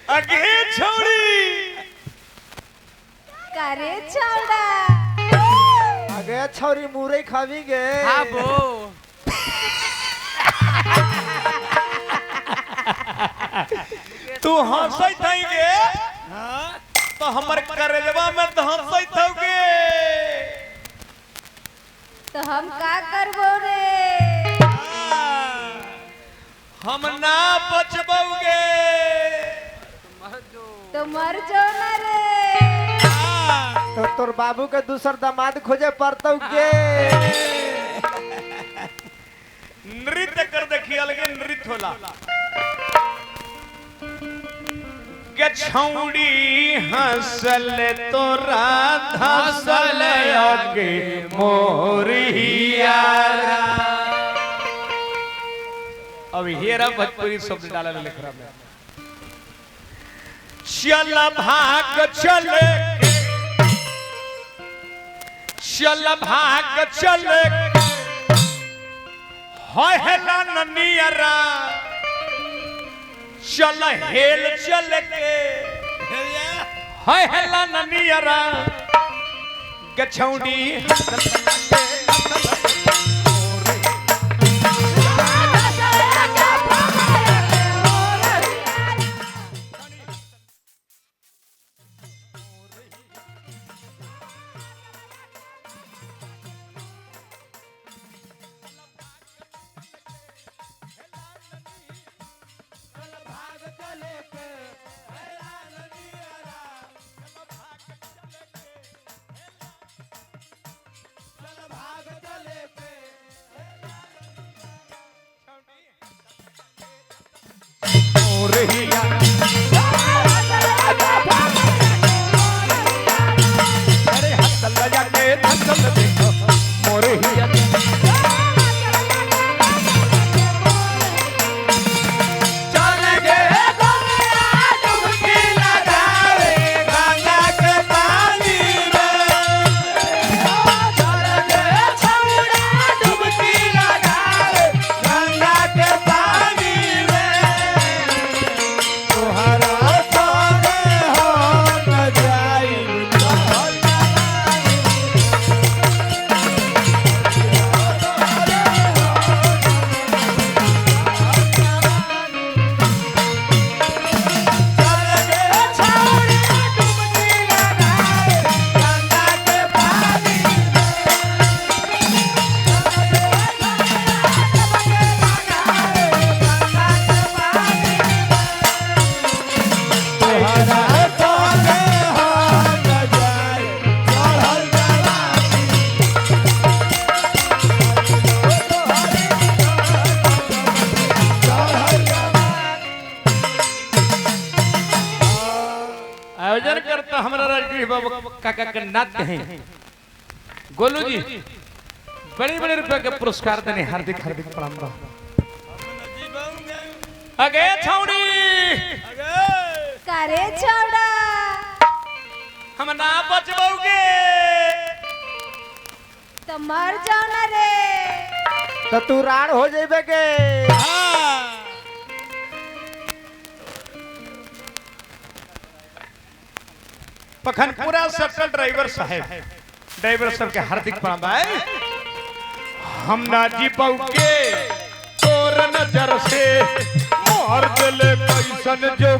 अगे छौड़ी करे छौड़ा अगे छौरी मुरई खावी गे। खाबो तू हंसैत हई गे तो हमर करेजवा में धंसैत हौगे। तो हम का करबो रे? हम ना बचबौगे। तो मर जो ना रे। तो तोर बाबू के दूसर दामाद खोजे पड़तौ के। नृत्य कर देखी अलगे नृत्य होला के छौड़ी हंसल तोरा धसल आगे मोरिया। अब हेरा भोजपुरी शब्द डाला लिख रहा मैं। चल भाग चल चल भाग चल हाय हेला ननियरा चल हेल चल के हाय हेला ननियरा गछौड़ी अरे हसल जाके धसल देखो मोरहिया। चल गे गोरिया डुबकी लगावे गंगा के पानी में। चल गे छौड़ा डुबकी लगावे गंगा के पानी में। तोहरा संगे हम जाई। चल गे छौड़ा डुबकी लगावे गंगा के पानी तोहरा संगे हम जाई चढ़ल जवानी। आयोजन करता हमारा राजगीर बाबू काका के नात हैं गोलू जी बड़े बड़े रुपए के पुरस्कार देने हार्दिक हार्दिक प्रणाम बा। अगे छौड़ी करे छौड़ा हम ना बचबौगे। तो मर जाओ ना रे। तो तू राण हो जाइबे के। पखनपुरा सर्कल ड्राइवर साहब ड्राइवर साहब के हार्दिक प्रणाम भाई। हम ना जी के तोर नजर से मोर दिल कैसन जो।